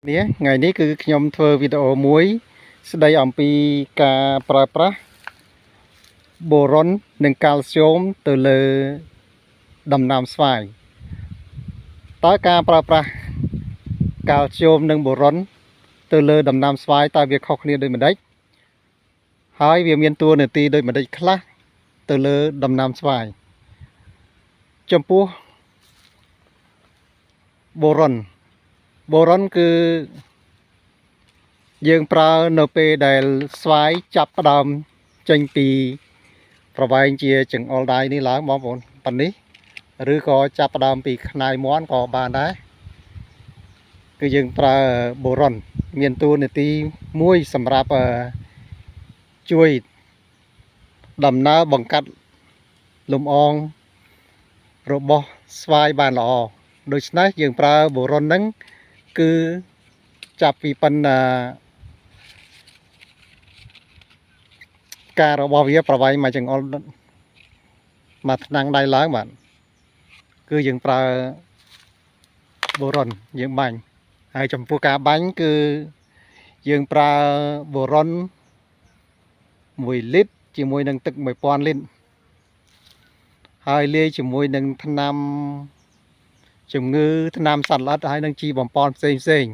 នេះថ្ងៃនេះគឺខ្ញុំធ្វើវីដេអូមួយ ស្ដីអំពីការប្រើប្រាស់បូរុននិងកាល់ស្យូមទៅលើដំណាំស្វាយតើការប្រើប្រាស់កាល់ស្យូមនិងបូរុនទៅលើដំណាំស្វាយតើវាខុសគ្នាដូចម្ដេចហើយវាមានតួនាទីដូចម្ដេចខ្លះទៅលើដំណាំស្វាយចំពោះបូរុនបូរុនគឺយើងប្រើនៅពេលដែលស្វាយចាប់ផ្ដើមចេញពីប្រវែងជាចង្អុលដៃនេះឡើងបងប្អូនប៉ុណ្នេះឬក៏ចាប់ផ្ដើមពីខ្នាយមាន់ក៏បានដែរគឺយើងប្រើបូរុនមានតួនាទីមួយសម្រាប់ជួយដំណើរបង្កាត់លំអងរបស់ស្វាយបានល្អដូច្នេះយើងប្រើបូរុនហ្នឹងគឺចាប់ពីប៉ុណ្ណាការរបស់វាប្រវែងមួយចង្អុលមួយថ្នាំងដៃឡើងបាទគឺយើងប្រើបូរុនយើងបាញ់ហើយចំពោះការបាញ់គឺយើងប្រើបូរុន1លីត្រជាមួយនឹងទឹក1000លីត្រហើយលាយជាមួយនឹងថ្នាំជំងឺថ្នាំសត្វល្អិតហើយនឹងជីបំប៉នផ្សេងផ្សេង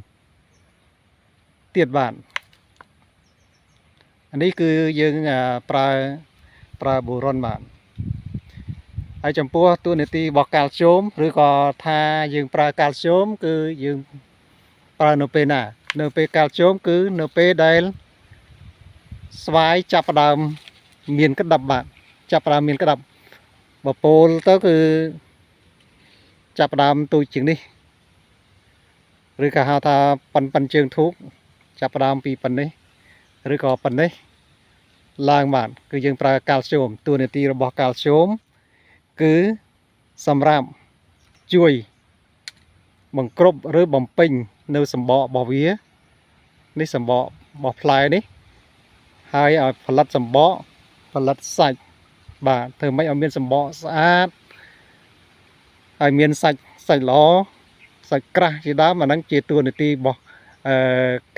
ទៀតបាទអានេះគឺយើងប្រើបូរុនបាទហើយចំពោះតួនាទីរបស់កាល់ស្យូមឬក៏ថាយើងប្រើកាល់ស្យូមគឺយើងប្រើនៅពេលណានៅពេលកាល់ស្យូមគឺនៅពេលដែលស្វាយចាប់ផ្ដើមមានក្តាប់បាទចាប់ផ្ដើមមានក្តាប់បពូលទៅគឺចាប់ផ្ដើមទូចជាងនេះឬក៏ហៅថាប៉ិនជើងធូបចាប់ផ្ដើមពីប៉ុណ្នេះឬក៏ប៉ុណ្នេះឡើងបាទគឺយើងប្រើកាល់ស្យូមតួនាទីរបស់កាល់ស្យូមគឺសម្រាប់ជួយបង្ក្រប់ឬបំពេញនៅសម្បករបស់វានេះសម្បករបស់ផ្លែនេះហើយឲ្យផលិតសម្បកផលិតសាច់បាទធ្វើម៉េចឲ្យមានសម្បកស្អាតហើយមានសាច់សាច់ល្អសាច់ក្រាស់ជាដើមអាហ្នឹងជាតួនាទីរបស់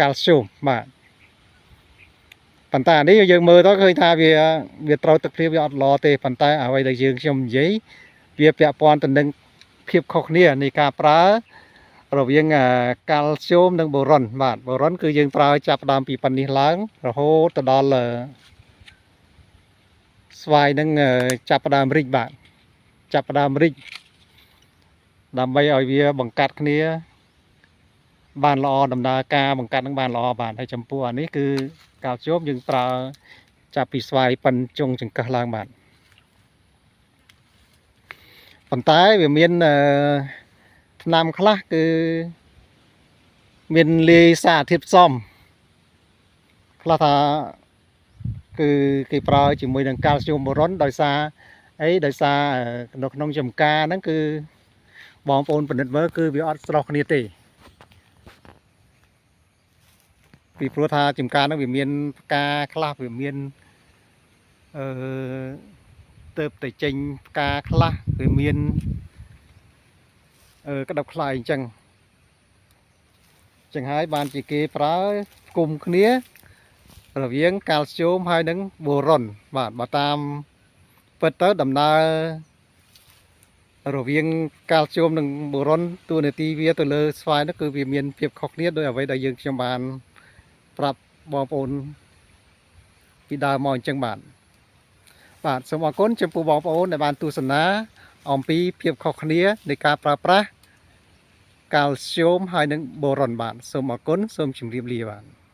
កាល់ស្យូមបាទប៉ុន្តែអានេះយើងមើលទៅឃើញថាវាត្រូវទឹកភ្លៀងវាអត់ល្អទេប៉ុន្តែអ្វីដែលយើងខ្ញុំនិយាយវាពាក់ព័ន្ធទៅនឹងភាពខុសគ្នានៃការប្រើរវាងកាល់ស្យូមនិងបូរុនបាទបូរុនគឺយើងប្រើចាប់ផ្ដើមពីប៉ុណ្នេះឡើងរហូតទៅដល់ស្វាយនឹងចាប់ផ្ដើមរីកបាទចាប់ផ្ដើមរីកដើម្បីឲ្យវាបង្កាត់គ្នាបានល្អដំណើរការបង្កាត់នឹងបានល្អបាទហើយចំពោះអានេះគឺកាល់ស្យូមយើងប្រើចាប់ពីស្វាយប៉ិនចុងចង្កឹះឡើងបាទប៉ុន្តែវាមានថ្នាំខ្លះគឺមានលាយសារធាតុផ្សំខ្លះថាគឺគេប្រើជាមួយនឹងកាល់ស្យូមបូរុនដោយសារអីដោយសារនៅក្នុងចំការហ្នឹងគឺបងប្អូនពិនិត្យមើលគឺវាអត់ស្រស់គ្នាទេពីព្រោះថាចំការហ្នឹងវាមានផ្កាខ្លះវាមានអឺទៅតែចេញផ្កាខ្លះវាមានក្តាប់ខ្លាយអញ្ចឹងចឹងហើយបានជាគេប្រើគុំគ្នារវាងកាល់ស្យូមហើយនិងបូរុនបាទបើតាមពិតទៅដំណើររវាងកាល់ស្យូមនិងបូរុនតួនាទីវាទៅលើស្វាយនោះគឺវាមានភាពខុសគ្នាដោយអ្វីដែលយើងខ្ញុំបានប្រាប់បងប្អូនពីដើមមកអញ្ចឹងបាទបាទសូមអរគុណចំពោះបងប្អូនដែលបានទស្សនាអំពីភាពខុសគ្នានៃការប្រើប្រាស់កាល់ស្យូមហើយនិងបូរុនបាទសូមអរគុណសូមជម្រាបលាបាទ។